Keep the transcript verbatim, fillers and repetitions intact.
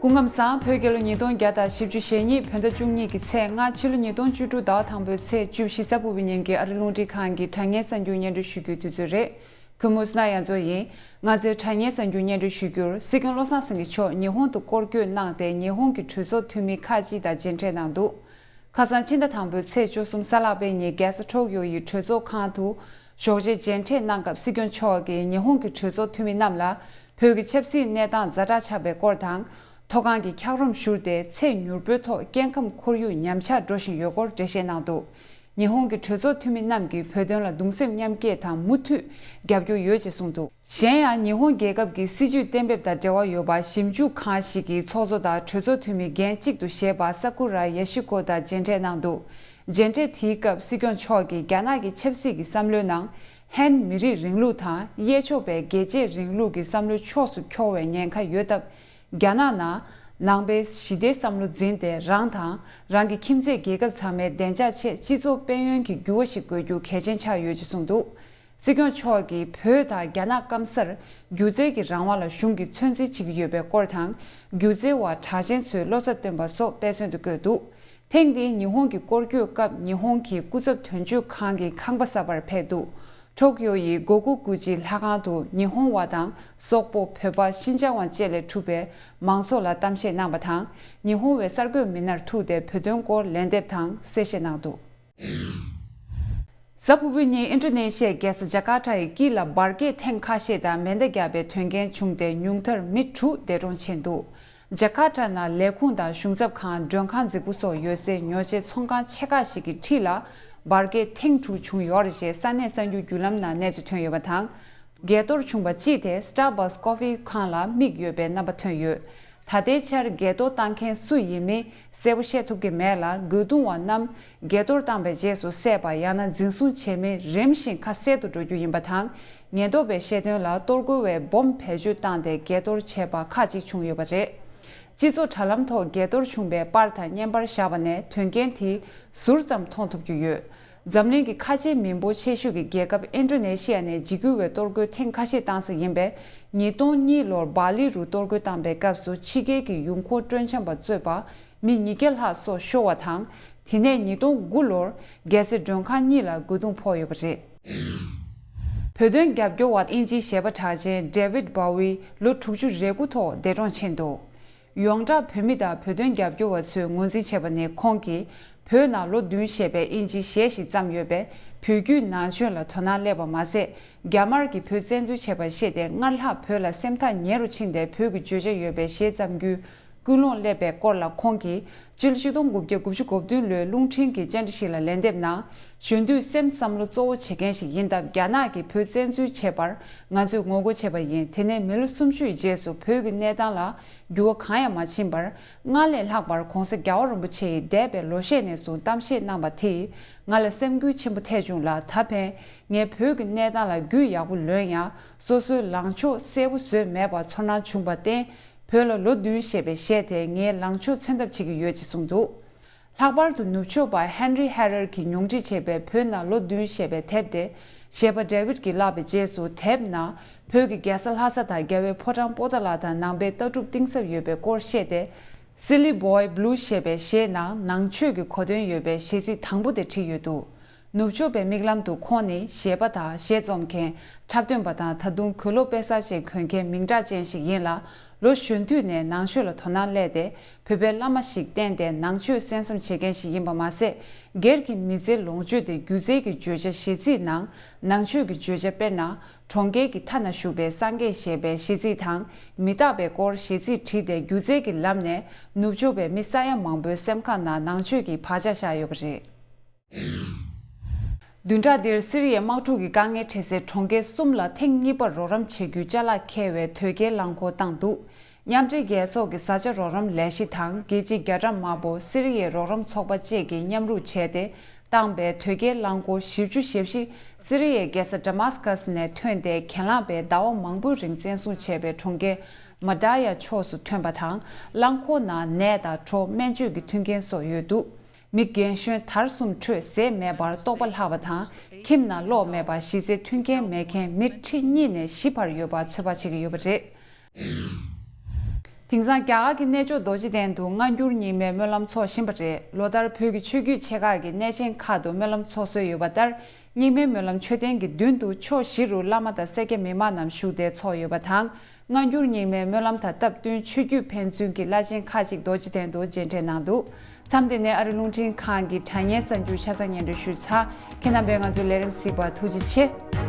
སྐུ་ཁམས་བཟང་། བོད་རྒྱལ་ལོ་ཉིས་སྟོང་བརྒྱ་དང་བཞི་བཅུ་ཞེ་གཉིས་བོད་ཟླ་བཅུ་གཉིས་ཀྱི་ཚེས་ལྔ། ཕྱི་ལོ་ཉིས་སྟོང་བཅུ་དྲུག་ཟླ་བ་དང་པོའི་ཚེས་བཅུ་བཞི། གཟའ་ཕུར་བུའི་ཉིན་གྱི་ཨ་རི་རླུང་འཕྲིན་ཁང་གི་དྲ་བརྙན་གསར་འགྱུར་སྙན་སྒྲོན་ཞུ་རྒྱུའི་དུས་ཚོད་རེད། གུས་མོ་སྣ་ཡ་མཚོ་ཡིན། ང་ཚོའི་དྲ་བརྙན་གསར་འགྱུར་སྙན་སྒྲོན་ཞུ་རྒྱུར། སྲིད་སྐྱོང་བློ་བཟང་སེང་གེ་མཆོག་ཉི་ཧོང་དུ་སྐོར་སྐྱོད་གནང་སྟེ། ཉི་ཧོང་གི་གྲོས་ཚོགས་འཐུས་མི་ཁག་ཅིག་དང་མཇལ་འཕྲད་གནང་འདུག་ཁ་སང་ཕྱི་ཟླ་དང་པོའི་ཚེས་བཅུ་གསུམ་གཟའ་ལྷག་པའི་ཉིན། རྒྱལ་ས་ཊོ་ཀིའོ་ཡི་གྲོས་ཚོགས་ཁང་དུ་ཞོགས་ཇའི་མཇལ་འཕྲད་གནང་སྐབས། སྲིད་སྐྱོང་མཆོག་གིས་ཉི་ཧོང་གི་གྲོས་ཚོགས་འཐུས་མི་རྣམས་ལ་བོད་ཀྱི་ཆབ་སྲིད་གནས་སྟངས་ཛ་དྲག་ཆགས་པའི་སྐོར་དང་། མཐོ་སྒང་གི་འཁྱགས་རོམ་བཞུར་ཏེ་ཚད་མྱུར་པོའི་ཐོག་སྐྱེ་ཁམས་ཁོར་ཡུག་ཉམས་ཆག་འགྲོ་བཞིན་ཡོད་སྐོར་འགྲེལ་བཤད་གནང་འདུག་ཉི་ཧོང་གི་གྲོས་ཚོགས་འཐུས་མི་རྣམས་ཀྱིས་བོད་དོན་ལ་གདུང་སེམས་མཉམ་སྐྱེད་དང་མུ་མཐུད་རྒྱབ་སྐྱོར་ཡོད་ཅེས་གསུངས་འདུག་གཞན་ཡང་། ཉི་ཧོང་རྒྱལ་ཁབ་ཀྱི་སྲིད་བྱུས་གཏན་འབེབས་དང་འབྲེལ་བ་ཡོད་པ་ཞིབ་འཇུག་ཁང་ཞིག་གི་ཚོགས་གཙོ་དང་གྲོས་ཚོགས་འཐུས་མི་འགན་གཅིག་ཏུ་བཞེས་པ་ས་ཀུ་ར་ཡ་ཤི་ཀོ་དང་མཇལ་འཕྲད་གནང་འདུག་མཇལ་འཕྲད་དེའི་སྐབས། སྲིད་སྐྱོང་མཆོག་གིས་རྒྱ་ནག་གི་ཆབ་སྲིད་ཀྱི་བསམ་བློའི་ནང་། ཧན་མི་རིགས་རིང་ལུགས་དང་། གཡས་ཕྱོགས་པའི་རྒྱལ་གཅེས་རིང་ལུགས་ཀྱི་བསམ་བློ་ཕྱོགས་སུ་འཁྱོར་བའི་ཉེན་ཁ་ཡོད་སྟབས། རྒྱ་ནག་ནང་ནང་པའི་ཞི་བདེའི་བསམ་བློ་འཛིན་ཏེ། རང་དང་རང་གི་ཁྱིམ་མཚེས་རྒྱལ་ཁབ་ཚང་མའི་བདེ་འཇགས་ཆེད་སྤྱི་ཚོགས་དཔལ་ཡོན་གྱི་འགྱུར་བ་ཞིག་དགོས་རྒྱུ་གལ་ཆེན་ཆགས་ཡོད་ཅེས་གསུངས་འདུག་སྲིད་སྐྱོང་མཆོག་གིས་བོད་དང་རྒྱ་ནག་སྐམ་སར་སྒྱུ་རྩལ་གྱི་རང་དབང་ལ་གཞུང་གིས་ཚོད་འཛིན་བྱེད་ཀྱི་ཡོད་པའི་སྐོར་དང་། སྒྱུ་རྩལ་བ་གྲགས་ཅན་ཚོས་བློ་འཚབ་བཏོན་པ་སོགས་དཔེ་མཚོན་དུ་བཀོད་འདུག་ཐེངས་འདིའི་ཉི་ཧོང་གི་སྐོར་སྐྱོད་སྐབས། ཉི་ཧོང་གི་སྐུ་ཚབ་དོན་གཅོད་ཁང་གི་ཁང་པ་གསར་པར་ཕེབས་འདུག་ཊོ་ཀིའོ་ཡི་སྒོ་ཀུ་ཀུ་ཅི་ལྷ་ཁང་དུ་ཉི་ཧོང་བ་དང་། སོག་པོ། བོད་པ། ཤིན་ཅང་བ་བཅས་ལས་གྲུབ་པའི་མང་ཚོགས་ལ་གཏམ་བཤད་གནང་བ་དང་། ཉི་ཧོང་བའི་གསར་འགོད་མི་སྣར་ཐུག་སྟེ་བོད་དོན་སྐོར་ལན་འདེབས་དང་གསལ་བཤད་གནང་འདུག་གཟའ་ཕུར་བུའི་ཉིན་ཨིན་ཌོ་ནེ་ཤི་ཡའི་རྒྱལ་ས་ཇ་ཀར་ཏ་ཡི་དཀྱིལ་ལ་འབར་གས་ཐེངས་ཁ་ཤས་དང་མེ་མདའ་བརྒྱབ་པའི་དོན་རྐྱེན་བྱུང་སྟེ། ཉུང་མཐར་མི་དྲུག་འདས་གྲོངས་ཕྱིན་འདུག་ཇ་ཀར་ཏ་ནང་ལས་ཁུངས་དང་གཞུང་ཚབ་ཁང་། མགྲོན་ཁང་རྫིག་པོ་སོགས་ཡོད་སའི་ཉོ་ཆའི་ཚོང་ཁང་ཆེ་ཁག་ཞིག་གི་འཁྲིས་ལ་འབར་གས་ཐེངས་དྲུག་བྱུང་ཡོད་རེད་ཅེས་ས་གནས་གསར་འགྱུར་བརྒྱུད་ལམ་ནང་གནས་ཚུལ་ཐོན་ཡོད་པ་དང་། འགས་གཏོར་བྱུང་བ་གཅིག་དེ་Starbucks Coffee ཁང་ལ་དམིགས་ཡོད་པའི་རྣམ་པ་ཐོན་ཡོད། ད་ལྟའི་ཆར་འགས་གཏོར་བཏང་མཁན་སུ་ཡིན་མིན་གསལ་པོ་ཤེས་ཐུབ་ཀྱི་མེད་ལ། རྒོལ་རྡུང་བ་རྣམས་འགས་གཏོར་བཏང་པའི་རྗེས་སུ་བསད་པ། ཡང་ན་འཛིན་བཟུང་བྱས་མིན་རིམ་བཞིན་ཁ་གསལ་དུ་འགྲོ་རྒྱུ་ཡིན་པ་དང་། ཉེན་རྟོག་པས་བཤད་དོན་ལ། གཏོར་རྒོལ་བས་སྦོམ་བེད་སྤྱོད་བཏང་སྟེ་འགས་གཏོར་བྱས་པ་ཁག་ཅིག་བྱུང་ཡོད་པ་རེད། སྤྱི་ཚོགས་དྲ་ལམ་ཐོག་འགས་གཏོར་བྱུང་བའི་པར་དང་བརྙན་པར་བཞག་པ་ནས་དོན་རྐྱེན་དེ་ཟུར་ཙམ་མཐོང་ཐུབ་རྒྱུ་ཡོད། འཛམ་གླིང་གི་ཁ་ཆེའི་མི་འབོར་ཆེ་ཤོས་ཀྱི་རྒྱལ་ཁབ་ཨིན་ཌོ་ནེ་ཤི་ཡ་ནས་འཇིགས་སྐུལ་བའི་གཏོར་རྒོལ་ཐེངས་ཁ་ཤས་བཏང་ས་ཡིན་པས། ཉིས་སྟོང་གཉིས་ལོར་སྦ་ལི་རུ་གཏོར་རྒོལ་བཏང་པའི་སྐབས་སུ་ཕྱི་རྒྱལ་གྱི་ཡུལ་འཁོར་སྤྲོ་འཆམ་པ་གཙོས་པ་མི་ཉིས་བརྒྱ་ལྷག་སྲོག་ཤོར་བ་དང་། དེ་ནས་ཉིས་སྟོང་དགུ་ལོར་རྒྱལ་སའི་མགྲོན་ཁང་གཉིས་ལ་རྒོལ་རྡུང་ཕོག་ཡོད་པ་རེད། བོད་དོན་རྒྱབ་སྐྱོར་བ་དབྱིན་ཇིའི་གཞས་པ་གྲགས་ཅན་David Bowie ལོ་དྲུག་ཅུ་རེ་དགུ་ཐོག་འདས་གྲོངས་ཕྱིན་འདུག་ཡོངས་གྲགས་བོད་མི་དང་བོད་དོན་རྒྱབ་སྐྱོར་བ་ཚོས་ངོས་འཛིན་བྱས་པ་ནི། ཁོང་གིས་བོད་ནང་ལོ་བདུན་ཞེས་པའི་དབྱིན་ཇིའི་གཞས་ཤིག་བརྩམས་ཡོད་པས། བོད་བརྒྱུད་ནང་ཆོས་ལ་དོ་སྣང་སླེབས་པ་མ་ཟད། རྒྱ་དམར་གྱིས་བོད་བཙན་འཛུལ་བྱས་པ་ཤེས་ཏེ། སྔར་ལྷག་བོད་ལ་སེམས་ཐག་ཉེ་རུ་ཕྱིན་ཏེ། བོད་ཀྱི་བརྗོད་བྱ་ཡོད་པའི་གཞས་བརྩམས་རྒྱུའི་ཀུན་སློང་སླེབས་པའི་སྐོར་ལ། ཁོང་གིས་སྤྱི་ལོ་ཆིག་སྟོང་དགུ་བརྒྱ་དགུ་བཅུ་གོ་བདུན་ལོའི་རླུང་འཕྲིན་གྱི་བཅར་འདྲི་ཞིག་ལ་ལན་འདེབས་ནང་། གཞོན་དུས་སེམས་བསམ་བློ་གཙོ་བོ་བྱེད་མཁན་ཞིག་ཡིན་སྟབས། རྒྱ་ནག་གིས་བོད་བཙན་འཛུལ་བྱས་པར་ང་ཚོས་ངོ་རྒོལ་བྱས་པ་ཡིན། དེ་ནས་མི་ལོ་སུམ་ཅུའི་རྗེས་སུ་བོད་ཀྱི་གནས་སྟངས་ལ་འགྱུར་བ་གང་ཡང་མ་ཕྱིན་པར། སྔར་ལས་ལྷག་པར་༧གོང་ས་༧རྒྱལ་བ་རིན་པོ་ཆེ་ཡིས་འདས་པའི་ལོ་ཤས་ནས་བཟུང་གཏམ་བཤད་གནང་བ་དེས་ང་ལ་སེམས་འགུལ་ཆེན་པོ་ཐེབས་བྱུང་ལ། ད་ཕན་ངས་བོད་ཀྱི་གནས་སྟངས་ལ་རྒྱུས་ཡག་པོ་ལོན་ཡང་། སོ་སོའི་ལངས་ཕྱོགས་གསལ་པོ་བཟོས་མེད་པར་ཚོར་སྣང་བྱུང་བར་བརྟེན། བོད་ལ་ལོ་བདུན་ཞེས་པའི་གཞས་དེས་ངའི་ལངས་ཕྱོགས་མཚོན་ཐབས་བྱེད་ཀྱི་ཡོད་ཅེས་གསུངས་འདུག་ལྷག་པར་དུ་ནུབ་ཕྱོགས་པ་ཧན་རི་ཧེ་རར་གྱིས་ཉུང་འཕྲི་བྱས་པའི་བོད་ནང་ལོ་བདུན་ཞེས་པའི་དེབ་དེ་གཞས་པ་ཌེ་བིད་ཀྱིས་བཀླགས་པའི་རྗེས་སུ། དེབ་ནང་བོད་ཀྱི་རྒྱལ་ས་ལྷ་ས་དང་། རྒྱལ་བའི་ཕོ་བྲང་པོ་ཏཱ་ལ་དང་། ནང་པའི་ལྟ་གྲུབ་གཏིང་ཟབ་ཡོད་པའི་སྐོར་བཤད་དེ། Silly Boy Blue ཞེས་པའི་གཞས་ནང་ནང་ཆོས་ཀྱི་གོ་དོན་ཡོད་པའི་གཞས་ཚིག་དང་པོ་དེ་བྲིས་ཡོད་འདུག་ནུབ་ཕྱོགས་པའི་མིག་ལམ་དུ་ཁོང་ནི་གཞས་པ་དང་གཞས་རྩོམ་མཁན། འཁྲབ་སྟོན་པ་དང་། ད་དུང་གོས་ལོག་དཔེ་གསར་ཅན་གོན་མཁན་མིང་གྲགས་ཅན་ཞིག་ཡིན་ལ། ལོ་གཞོན་དུས་ནས་ནང་ཆོས་ལ་དོ་སྣང་སླེབས་ཏེ། བོད་པའི་བླ་མ་ཞིག་བསྟེན་ཏེ་ནང་ཆོས་གསན་བསམ་བྱེད་མཁན་ཞིག་ཡིན་པ་མ་ཟད། སྒེར་གྱི་མི་ཚེའི་ལོངས་སྤྱོད་དེ་སྒྱུ་རྩལ་གྱི་བརྗོད་བྱ་གཞས་ཚིག་ནང་ནང་ཆོས་ཀྱི་བརྗོད་བྱ། དཔེར་ན། གྲོང་ཁྱེར་གྱི་མཐའ་ན་བཞུགས་པའི་སངས་རྒྱས་ཞེས་པའི་གཞས་ཚིག་དང་། མི་རྟག་པའི་སྐོར་གཞས་ཚིག་བྲིས་ཏེ། སྒྱུ་རྩལ་གྱི་ལམ་ནས་ནུབ་ཕྱོགས་པའི་མི་ས་ཡ་མང་པོའི་སེམས་ཁམས་ནང་ནང་ཆོས་ཀྱི་བག་ཆགས་བཞག་ཡོད་པ་རེད། བདུན་ཕྲག་འདིར་སི་རི་ཡའི་དམག་འཁྲུག་གི་དཀའ་ངལ་འཕྲད་སའི་གྲོང་ཁྱེར་གསུམ་ལ་ཐེངས་གཉིས་པར་རོགས་རམ་བྱེད་རྒྱུའི་ཅ་ལག་འཁྱེར་བའི་དོས་སྐྱེལ་རླངས་འཁོར་བཏང་འདུག་མཉམ་འབྲེལ་རྒྱལ་ཚོགས་ཀྱི་བཟའ་བཅའ་རོགས་རམ་ལས་གཞི་དང་། རྒྱལ་སྤྱིའི་རྒྱ་གྲམ་དམར་པོ། སི་རི་ཡའི་རོགས་རམ་ཚོགས་པ་བཅས་ཀྱིས་མཉམ་རུབ་བྱས་ཏེ་བཏང་པའི་དོས་སྐྱེལ་རླངས་འཁོར་བཞི་བཅུ་ཞེ་བཞི་སི་རི་ཡའི་རྒྱལ་ས་ཌ་མཱ་སི་ཀཱ་སི་ནས་ཐོན་ཏེ། གྱེན་ལངས་པས་ཟླ་བ་མང་པོའི་རིང་བཙན་བཟུང་བྱས་པའི་གྲོང་ཁྱེར་མ་ཌ་ཡ་ཕྱོགས་སུ་ཐོན་པ་དང་། རླངས་འཁོར་ནང་ནས་ད་གྲོ། སྨན་བཅོས་ཀྱི་མཐུན་རྐྱེན་སོགས་ཡོད་འདུག་མི་རྒན་གཞོན་དར་གསུམ་ཁྲོད་ཟས་མེད་པར་ལྟོགས་པ་ལྷག་པ་དང་། ཁྱིམ་ནང་གློག་མེད་པ། གཞི་རྩའི་མཐུན་རྐྱེན་མེད་མཁན་མི་ཁྲི་གཉིས་ནས་བཞི་བར་ཡོད་པ་ཚོད་དཔག་བྱེད་ཀྱི་ཡོད་པ་རེད། དེང་སང་རྒྱ་གར་གྱི་གནས་མཆོག་རྡོ་རྗེ་གདན་དུ་སྔ་འགྱུར་རྙིང་མའི་སྨོན་ལམ་འཚོགས་བཞིན་པ་རེད། ལོ་ལྟར་བོད་ཀྱི་ཆོས་བརྒྱུད་ཆེ་ཁག་གི་གནས་ཆེན་ཁག་ཏུ་སྨོན་ལམ་འཚོགས་སྲོལ་ཡོད་པ་ལྟར། རྙིང་མའི་སྨོན་ལམ་མཆོད་རྟེན་གྱི་མདུན་དུ་ཕྱོགས་བཞི་རུ་བླ་མ་དང་སེར་སྐྱ་མི་མང་རྣམས་བཞུགས་ཏེ་འཚོགས་ཡོད་པ་དང་། སྔ་འགྱུར་རྙིང་མའི་སྨོན་ལམ་དང་སྟབས་བསྟུན་ཆོས་བརྒྱུད་ཕན་ཚུན་གྱི་བླ་ཆེན་ཁག་ཅིག་རྡོ་རྗེ་གདན་དུ་མཇལ་འཕྲད་གནང་འདུག་མཚམས་འདི་ནས་ཨ་རི་རླུང་འཕྲིན་ཁང་གི་དྲ་བརྙན་གསར་འགྱུར་ཆ་ཚང་སྙན་སྒྲོན་ཞུས་ཚར། ཁྱེད་རྣམ་པས་ང་ཚོའི་ལས་རིམ་གཟིགས་པར་ཐུགས་རྗེ་ཆེ།